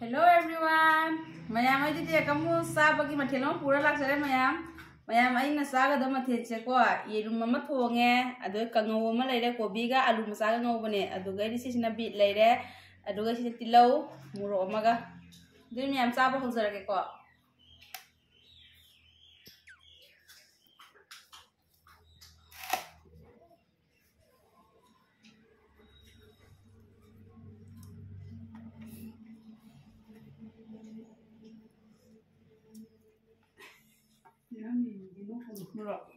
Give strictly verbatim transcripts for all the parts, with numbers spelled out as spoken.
Hello everyone, ꯃꯌꯥꯝ ꯑꯩꯗꯤ ꯇꯦꯛ ꯑꯃꯨꯛ ꯆꯥꯕꯒꯤ ꯃꯊꯦꯜ ꯑꯃ ꯄꯨꯔ ꯂꯥꯛꯆꯔꯦ꯫ ꯃꯌꯥꯝ ꯃꯌꯥꯝ ꯑꯩꯅ ꯆꯥꯒꯗꯕ ꯃꯊꯦꯜꯁꯦꯀꯣ, ꯌꯦꯔꯨꯝ ꯑꯃ ꯊꯣꯡꯉꯦ, ꯑꯗꯨꯒ ꯀꯥꯡꯉꯧ ꯑꯃ ꯂꯩꯔꯦ, ꯀꯣꯕꯤꯒ ꯑꯂꯨ ꯃꯆꯥꯒ ꯉꯧꯕꯅꯦ꯫ ꯑꯗꯨꯒ ꯑꯩꯗꯤ ꯁꯤꯁꯤꯅ ꯕꯤꯠ ꯂꯩꯔꯦ, ꯑꯗꯨꯒ ꯁꯤꯅ ꯇꯤꯜꯍꯧ, ꯃꯣꯔꯣꯛ ꯑꯃꯒ꯫ ꯑꯗꯨꯗꯤ ꯃꯌꯥꯝ ꯆꯥꯕ ꯍꯧꯖꯔꯒꯦꯀꯣ꯫ ꯃꯣꯔꯣꯛ꯫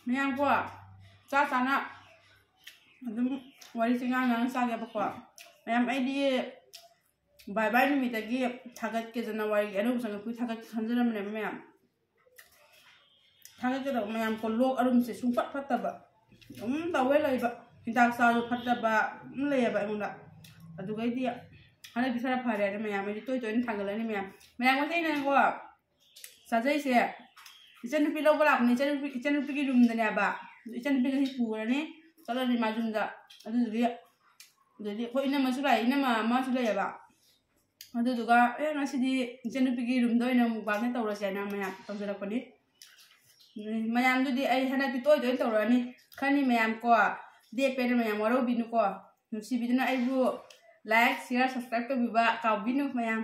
ꯃꯌꯥꯝ ꯀꯣ, ꯆꯥ ꯆꯥꯅ ꯑꯗꯨꯝ ꯋꯥꯔꯤꯁꯦ ꯉꯥꯡ ꯉꯥꯡ ꯆꯥꯒꯦꯕꯀꯣ꯫ ꯃꯌꯥꯝ ꯑꯩꯗꯤ ꯕꯥꯏ ꯕꯥꯏ ꯅꯨꯃꯤꯠꯇꯒꯤ ꯊꯥꯒꯠꯀꯦꯗꯅ, ꯋꯥꯔꯤꯒꯤ ꯑꯅꯧꯕ ꯆꯪꯉꯛꯄꯒꯤ ꯊꯥꯒꯠꯀꯦ ꯈꯟꯖꯔꯝꯕꯅꯦꯕ ꯃꯌꯥꯝ꯫ ꯊꯥꯒꯠꯀꯗꯕ ꯃꯌꯥꯝ ꯀꯣ, ꯂꯣꯛ ꯑꯔꯨꯝꯁꯦ ꯁꯨꯡꯐꯠ ꯐꯠꯇꯕ ꯑꯗꯨꯝ ꯇꯧꯋꯦ ꯂꯩꯕ꯫ ꯍꯤꯗꯥꯛ ꯆꯥꯔꯁꯨ ꯐꯠꯇꯕ ꯑꯗꯨꯝ ꯂꯩꯌꯦꯕ ꯑꯩꯉꯣꯟꯗ꯫ ꯑꯗꯨꯒꯩꯗꯤ ꯍꯟꯗꯛꯇꯤ ꯈꯔ ꯐꯔꯦ꯫ ꯑꯗ ꯃꯌꯥꯝ ꯑꯩꯗꯤ ꯇꯣꯏ ꯇꯣꯏꯅ ꯊꯥꯒꯠꯂꯅꯤ ꯃꯌꯥꯝ꯫ ꯃꯌꯥꯝ ꯉꯁꯤ ꯑꯩꯅꯀꯣ ꯆꯥꯖꯩꯁꯦ, ꯏꯆꯟꯅꯨꯄꯤ ꯂꯧꯕ ꯂꯥꯛꯄꯅꯤ꯫ ꯏꯆꯟꯅꯨꯄꯤ, ꯏꯆꯟꯅꯨꯄꯤꯒꯤ ꯔꯨꯝꯗꯅꯦꯕ꯫ ꯏꯆꯟꯅꯨꯄꯤ ꯉꯁꯤ ꯄꯨꯔꯅꯤ, ꯆꯠꯂꯅꯤ ꯃꯥ ꯌꯨꯝꯗ꯫ ꯑꯗꯨꯗꯨꯒꯤ, ꯑꯗꯨꯗꯤ ꯑꯩꯈꯣꯏ ꯏꯅꯝꯃꯁꯨ ꯂꯥꯛꯑꯦ, ꯏꯅꯝꯃ ꯑꯃꯁꯨ ꯂꯩꯌꯦꯕ꯫ ꯑꯗꯨꯗꯨꯒ ꯑꯦ ꯉꯁꯤꯗꯤ ꯏꯆꯟꯅꯨꯄꯤꯒꯤ ꯔꯨꯝꯗ ꯑꯣꯏꯅ ꯃꯨꯛꯕꯥꯡꯁꯦ ꯇꯧꯔꯁꯦ ꯍꯥꯏꯅ ꯃꯌꯥꯝ ꯇꯧꯖꯔꯛꯄꯅꯤ꯫ ꯎꯝ, ꯃꯌꯥꯝꯗꯨꯗꯤ ꯑꯩ ꯍꯟꯗꯛꯇꯤ ꯇꯣꯏ ꯇꯣꯏꯅ ꯇꯧꯔꯛꯑꯅꯤ ꯈꯜꯂꯤ ꯃꯌꯥꯝ ꯀꯣ꯫ ꯂꯦꯞꯄꯦꯅ ꯃꯌꯥꯝ ꯋꯥꯔꯧꯕꯤꯅꯨꯀꯣ꯫ ꯅꯨꯡꯁꯤꯕꯤꯗꯨꯅ ꯑꯩꯕꯨ like, share, subscribe ꯇꯧꯕꯤꯕ ꯀꯥꯎꯕꯤꯅꯨ ꯃꯌꯥꯝ꯫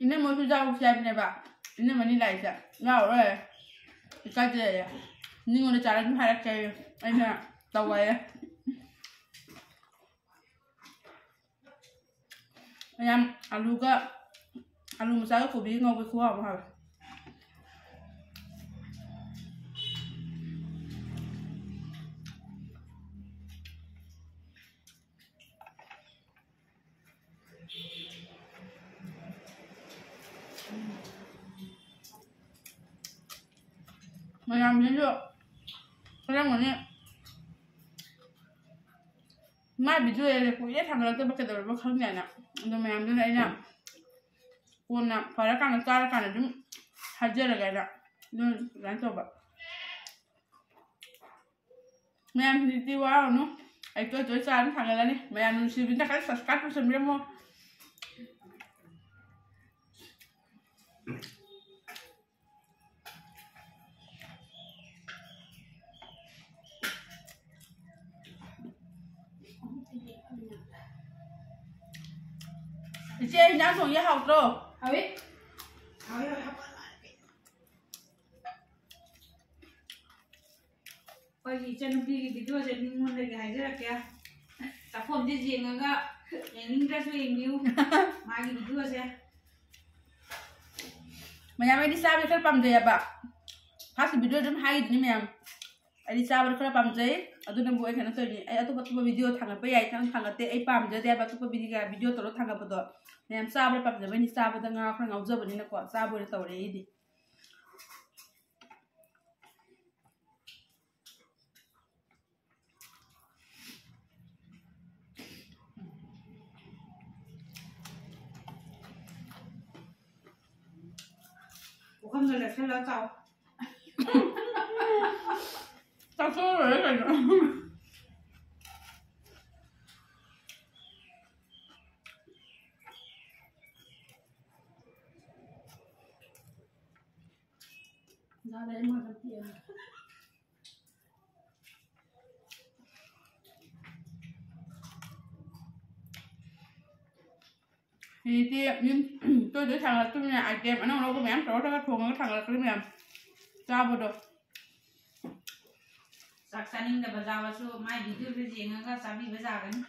ꯏꯅꯝꯃꯁꯨ ꯌꯥꯎꯔꯨꯁꯦ ꯍꯥꯏꯕꯅꯦꯕ꯫ ꯏꯅꯝꯃꯅꯤ ꯂꯥꯛꯏꯁꯦ꯫ ꯌꯥꯎꯔꯔꯣꯏ꯫ ꯏꯀꯥꯏꯖꯩꯌꯦ꯫ ꯃꯤꯉꯣꯟꯗ ꯆꯥꯔ ꯑꯗꯨꯝ ꯍꯥꯏꯔꯛꯀꯦ꯫ ꯑꯩꯅ ꯇꯧꯋꯦ꯫ ꯃꯌꯥꯝ ꯑꯂꯨꯒ, ꯑꯂꯨ ꯃꯆꯥꯒ ꯀꯣꯕꯤꯒ ꯉꯧꯕ ꯈꯨꯍꯥꯎ ꯑꯃ ꯍꯥꯎꯋꯦ꯫ ꯃꯌꯥꯝꯁꯤꯁꯨ ꯈꯜꯂꯝꯒꯅꯤ꯫ ꯃꯥ ꯚꯤꯗꯤꯑꯣ ꯀꯨꯏꯔꯦ ꯊꯥꯡꯒꯠꯂꯛꯇꯕ, ꯀꯩꯗꯧꯔꯕ ꯈꯪꯗꯦꯅ꯫ ꯑꯗꯣ ꯃꯌꯥꯝꯗꯨꯅ ꯑꯩꯅ ꯀꯣꯟꯅ ꯐꯔꯀꯥꯟꯗ ꯆꯥꯔꯀꯥꯟꯗ ꯑꯗꯨꯝ ꯍꯥꯏꯖꯔꯒꯦꯅ ꯑꯗꯨꯝ ꯑꯗꯨꯃꯥꯏꯅ ꯇꯧꯕ꯫ ꯃꯌꯥꯝ ꯍꯧꯖꯤꯛꯇꯤ ꯋꯥꯔꯨꯅꯨ, ꯑꯩ ꯇꯣꯏ ꯇꯣꯏ ꯆꯥ ꯑꯗꯨꯝ ꯊꯥꯡꯒꯠꯂꯅꯤ꯫ ꯃꯌꯥꯝ ꯅꯨꯡꯁꯤꯕꯤꯅ ꯈꯔ subscribe ꯇꯧꯁꯟꯕꯤꯔꯝꯃꯣ꯫ ꯏꯆꯦ, ꯏꯟꯖꯥꯡ ꯊꯣꯡꯉꯤ ꯍꯥꯎꯇ꯭ꯔꯣ? ꯍꯥꯎꯏ꯫ ꯍꯥꯎꯏ, ꯍꯥꯎꯏ, ꯍꯥꯎꯏ꯫ ꯑꯩꯈꯣꯏꯒꯤ ꯏꯆꯟꯅꯨꯄꯤꯒꯤ ꯚꯤꯗꯤꯑꯣꯁꯦ ꯃꯤꯉꯣꯟꯗꯒꯤ ꯍꯥꯏꯖꯔꯛꯀꯦ꯫ ꯆꯥꯛꯈꯣꯝꯁꯦ ꯌꯦꯡꯉꯒ ꯌꯦꯡꯅꯤꯡꯗ꯭ꯔꯁꯨ ꯌꯦꯡꯕꯤꯌꯨ꯫ ꯃꯥꯒꯤ ꯚꯤꯗꯤꯑꯣꯁꯦ꯫ ꯃꯌꯥꯝ ꯑꯩꯗꯤ ꯆꯥꯕꯁꯦ ꯈꯔ ꯄꯥꯝꯖꯩ ꯍꯥꯏꯕ꯫ ꯐꯥꯔꯁ ꯚꯤꯗꯤꯑꯣ ꯑꯗꯨꯝ ꯍꯥꯏꯈꯤꯗꯨꯅꯤ ꯃꯌꯥꯝ꯫ ꯑꯩꯗꯤ ꯆꯥꯕꯗ ꯈꯔ ꯄꯥꯝꯖꯩ꯫ ꯑꯗꯨꯅꯕꯨ ꯑꯩ ꯀꯩꯅꯣ ꯇꯧꯔꯤꯅꯤ꯫ ꯑꯩ ꯑꯇꯣꯞ ꯑꯇꯣꯞꯄ ꯚꯤꯗꯤꯑꯣ ꯊꯥꯡꯒꯠꯄ ꯌꯥꯏ, ꯊꯥꯡ-, ꯊꯥꯡꯒꯠꯇꯦ꯫ ꯑꯩ ꯄꯥꯝꯖꯗꯦ ꯍꯥꯏꯕ ꯑꯇꯣꯞꯄ ꯚꯤꯗꯤꯑꯣ, ꯚꯤꯗꯤꯑꯣ ꯇꯧꯔꯒ ꯊꯥꯡꯒꯠꯄꯗꯣ꯫ ꯃꯌꯥꯝ ꯆꯥꯕꯗ ꯄꯥꯝꯖꯕꯩꯅꯤ, ꯆꯥꯕꯗ ꯉꯥ ꯈꯔ ꯉꯥꯎꯖꯕꯅꯤꯅꯀꯣ, ꯆꯥꯕ ꯑꯣꯏꯅ ꯇꯧꯔꯦ ꯑꯩꯗꯤ꯫ ꯄꯨꯈꯝꯗ ꯂꯦꯞꯁꯜꯂ ꯆꯥꯎ꯫ ꯆꯥꯊꯣꯛꯑ ꯂꯣꯏꯔꯦ ꯀꯩꯅꯣ꯫ ꯍꯧꯖꯤꯛꯇꯤ ꯌꯨꯝ ꯇꯣꯏ ꯇꯣꯏ ꯊꯥꯡꯒꯠꯂꯛꯇꯣꯏꯅꯤꯅ item ꯑꯅꯧ ꯑꯅꯧꯕ ꯃꯌꯥꯝ ꯇꯧꯔ ꯇꯧꯔ ꯊꯣꯡꯉꯒ ꯊꯥꯡꯒꯠꯂꯛꯀꯅꯤ ꯃꯌꯥꯝ ꯆꯥꯕꯗꯣ꯫ ꯆꯥꯛ ꯆꯥꯅꯤꯡꯗꯕ ꯌꯥꯎꯔꯁꯨ ꯃꯥꯏ ꯚꯤꯗꯤꯑꯣꯗꯨ ꯌꯦꯡꯉꯒ ꯆꯥꯕꯤꯕ ꯌꯥꯒꯅꯤ꯫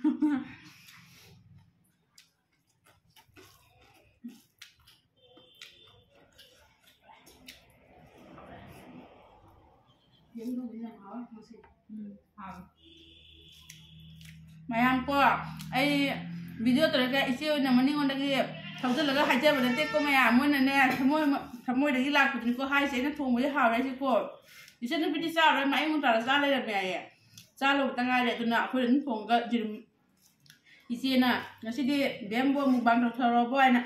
ꯎꯝ, ꯍꯥꯎꯋꯦ꯫ ꯃꯌꯥꯝ ꯀꯣ, ꯑꯩ ꯚꯤꯗꯤꯑꯣ ꯇꯧꯔꯒ ꯏꯆꯦ ꯑꯣꯏꯅ ꯃꯅꯤꯡꯉꯣꯟꯗꯒꯤ ꯊꯧꯖꯤꯜꯂꯒ ꯍꯥꯏꯖꯕ ꯅꯠꯇꯦꯀꯣ ꯃꯌꯥꯝ, ꯃꯣꯏꯅꯅꯦ ꯊꯃꯣꯏ, ꯊꯃꯣꯏꯗꯒꯤ ꯂꯥꯛꯄꯗꯨꯅꯤꯀꯣ ꯍꯥꯏꯁꯦ꯫ ꯑꯩꯅ ꯊꯣꯡꯕꯗꯤ ꯍꯥꯎꯔꯦ ꯍꯥꯏꯁꯦꯀꯣ꯫ ꯏꯆꯟꯅꯨꯄꯤꯗꯤ ꯆꯥꯔꯣꯏ, ꯃꯥ ꯑꯌꯨꯛ ꯉꯟꯇꯥꯗ ꯆꯥ ꯂꯩꯔꯝꯃꯦ ꯍꯥꯏꯌꯦ꯫ ꯆꯥ ꯂꯣꯏꯕꯇ ꯉꯥꯏꯔꯦ, ꯑꯗꯨꯅ ꯑꯩꯈꯣꯏꯅ ꯑꯗꯨꯝ ꯊꯣꯡꯉꯒ ꯌꯦꯔꯨꯝ, ꯏꯆꯦꯅ ꯉꯁꯤꯗꯤ ꯕꯦꯝꯕꯨ ꯃꯨꯛꯕꯥꯡ ꯇꯧꯊꯔꯣꯕꯣ ꯍꯥꯏꯅ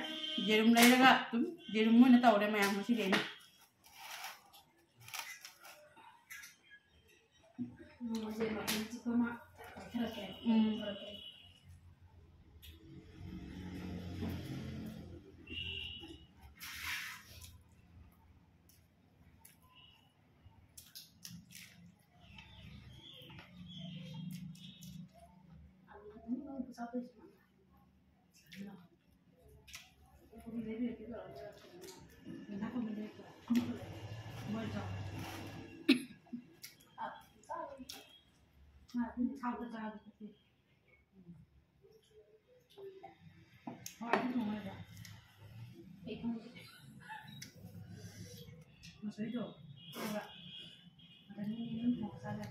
ꯌꯦꯔꯨꯝ ꯂꯩꯔꯒ ꯑꯗꯨꯝ ꯌꯦꯔꯨꯝ ꯑꯣꯏꯅ ꯇꯧꯔꯦ ꯃꯌꯥꯝ ꯉꯁꯤꯗꯤ ꯑꯩꯅ꯫ ꯎꯝ꯫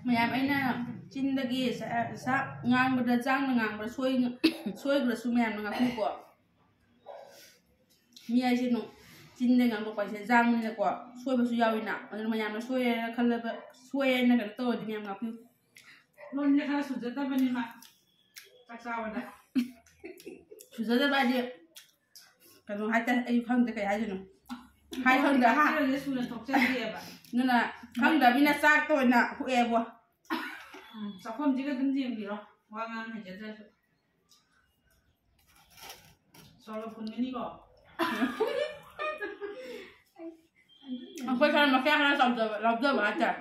ꯃꯌꯥꯝ, ꯑꯩꯅ ꯆꯤꯟꯗꯒꯤ ꯆꯥꯛ ꯉꯥꯡꯕꯗ, ꯆꯥꯡꯅ ꯉꯥꯡꯕꯗ ꯁꯣꯏ-, ꯁꯣꯏꯈ꯭ꯔꯁꯨ ꯃꯌꯥꯝꯅ ꯉꯥꯛꯄꯤꯌꯨꯀꯣ꯫ ꯃꯤ ꯍꯥꯏꯁꯦ ꯅꯣ-, ꯆꯤꯟꯗ ꯉꯥꯡꯗꯣꯛꯄ ꯍꯥꯏꯁꯦ ꯌꯥꯡꯕꯅꯤꯅꯀꯣ, ꯁꯣꯏꯕꯁꯨ ꯌꯥꯎꯏꯅ꯫ ꯑꯗꯨꯅ ꯃꯌꯥꯝꯅ ꯁꯣꯏ ꯍꯥꯏꯅ ꯈꯜꯂꯕ, ꯁꯣꯏ ꯍꯥꯏꯅ ꯀꯩꯅꯣ ꯇꯧꯔꯗꯤ ꯃꯌꯥꯝ ꯉꯥꯛꯄꯤꯌꯨ꯫ ꯂꯣꯟꯁꯦ ꯈꯔ ꯁꯨꯖꯗꯕꯅꯤ ꯃꯥ ꯆꯥꯛ ꯆꯥꯕꯗ꯫ ꯁꯨꯖꯗꯕ ꯍꯥꯏꯗꯤ ꯀꯩꯅꯣ ꯍꯥꯏꯇꯥꯔꯦ, ꯑꯩ ꯈꯪꯗꯦ ꯀꯩ ꯍꯥꯏꯗꯣꯏꯅꯣ꯫ ꯍꯥꯏ ꯈꯪꯗꯦ, ꯍꯥ? ꯈꯔꯁꯦ ꯁꯨꯅ ꯊꯣꯛꯆꯗꯦꯕ꯫ ꯑꯗꯨꯅ ꯈꯪꯗꯕꯅꯤꯅ ꯆꯥꯛꯇ ꯑꯣꯏꯅ ꯍꯨꯛꯑꯦꯕꯣ꯫ ꯎꯝ, ꯆꯥꯛꯈꯨꯝꯁꯤꯒ ꯑꯗꯨꯝ ꯌꯦꯡꯕꯤꯔꯣ, ꯋꯥ ꯉꯥꯡ ꯍꯩꯖꯗ꯭ꯔꯁꯨ꯫ ꯁꯣꯔ ꯐꯨꯟꯒꯅꯤꯀꯣ꯫ ꯑꯩꯈꯣꯏ ꯈꯔ ꯃꯈꯌꯥ ꯈꯔ ꯆꯥꯎꯖꯕ, ꯂꯥꯎꯖꯕ ꯍꯥꯏꯇꯥꯔꯦ꯫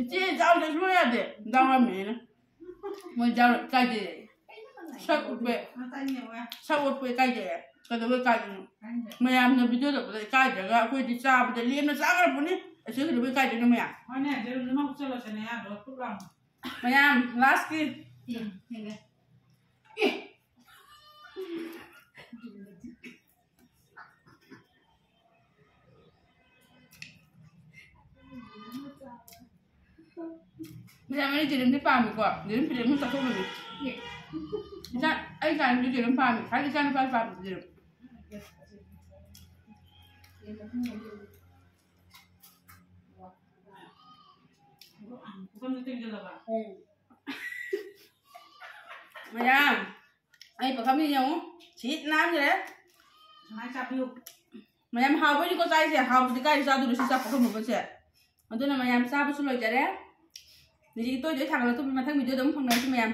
ꯏꯆꯦ ꯆꯥꯎꯗ ꯁꯨꯡꯌꯥ ꯌꯥꯗꯦ, ꯌꯥꯎꯔꯝꯃꯦꯅ꯫ ꯃꯣꯏ ꯌꯥꯎꯔ ꯀꯥꯏꯗꯦ꯫ ꯁꯛ ꯎꯠꯄ, ꯁꯛ ꯎꯠꯄ ꯏꯀꯥꯏꯖꯩ꯫ ꯀꯩꯗꯧꯕꯩ ꯏꯀꯥꯏꯗꯣꯏꯅꯣ? ꯃꯌꯥꯝꯅ ꯚꯤꯗꯤꯑꯣ ꯇꯧꯕꯗ ꯏꯀꯥꯏꯗ꯭ꯔꯒ ꯑꯩꯈꯣꯏꯗꯤ ꯆꯥꯕꯗ ꯂꯦꯝꯅ ꯆꯥꯈ꯭ꯔꯕꯅꯤ꯫ ꯑꯩꯁꯨ ꯀꯩꯗꯧꯕꯩ ꯏꯀꯥꯏꯗꯣꯏꯅꯣ ꯃꯌꯥꯝ? ꯍꯣꯏꯅꯦ, ꯌꯦꯔꯨꯝꯗꯨꯃ ꯍꯨꯛꯆꯜꯂꯁꯤꯅꯦ, ꯑꯗꯨꯒ ꯄꯨꯛ ꯂꯥꯎꯅ꯫ ꯃꯌꯥꯝ, ꯂꯥꯁꯀꯤ꯫ ꯎꯝ, ꯌꯦꯡꯒꯦ꯫ ꯑꯦ! ꯃꯌꯥꯝ, ꯑꯩ ꯌꯦꯔꯨꯝꯗꯤ ꯄꯥꯝꯃꯤꯀꯣ, ꯌꯦꯔꯨꯝ ꯄꯤꯔꯦ, ꯑꯃꯨꯛ ꯆꯥꯊꯣꯛꯂꯒꯦ꯫ ꯏꯆꯥ ꯑꯩ ꯏꯆꯥꯅꯨꯄꯤꯗꯤ ꯑꯗꯨꯝ ꯄꯥꯝꯃꯤ꯫ ꯈ꯭ꯋꯥꯏ ꯏꯆꯥꯅꯨꯄꯥ ꯄꯥꯝꯕꯗꯤ ꯑꯗꯨꯝ꯫ ꯃꯌꯥꯝ ꯑꯩ ꯄꯥꯈꯝꯁꯤ ꯌꯦꯡꯉꯨ꯫ ꯁꯤꯠ ꯅꯥꯟꯈ꯭ꯔꯦ꯫ ꯁꯨꯃꯥꯏꯅ ꯆꯥꯕꯤꯌꯨ꯫ ꯃꯌꯥꯝ ꯍꯥꯎꯕꯩꯅꯤꯀꯣ ꯆꯥꯏꯁꯦ꯫ ꯍꯥꯎꯕꯗꯤ ꯀꯥꯏꯗ ꯆꯥꯗꯣꯏꯅꯣ ꯁꯤ ꯆꯥꯛ ꯄꯥꯈꯝ ꯄꯨꯝꯕꯁꯦ? ꯑꯗꯨꯅ ꯃꯌꯥꯝ ꯆꯥꯕꯁꯨ ꯂꯣꯏꯖꯔꯦ꯫ ꯍꯧꯖꯤꯛ ꯇꯣꯏ ꯇꯣꯏ ꯊꯥꯒꯠꯂꯛꯇꯕ ꯃꯊꯪ ꯚꯤꯗꯤꯑꯣꯗ ꯑꯃꯨꯛ ꯐꯪꯅꯔꯁꯤ ꯃꯌꯥꯝ꯫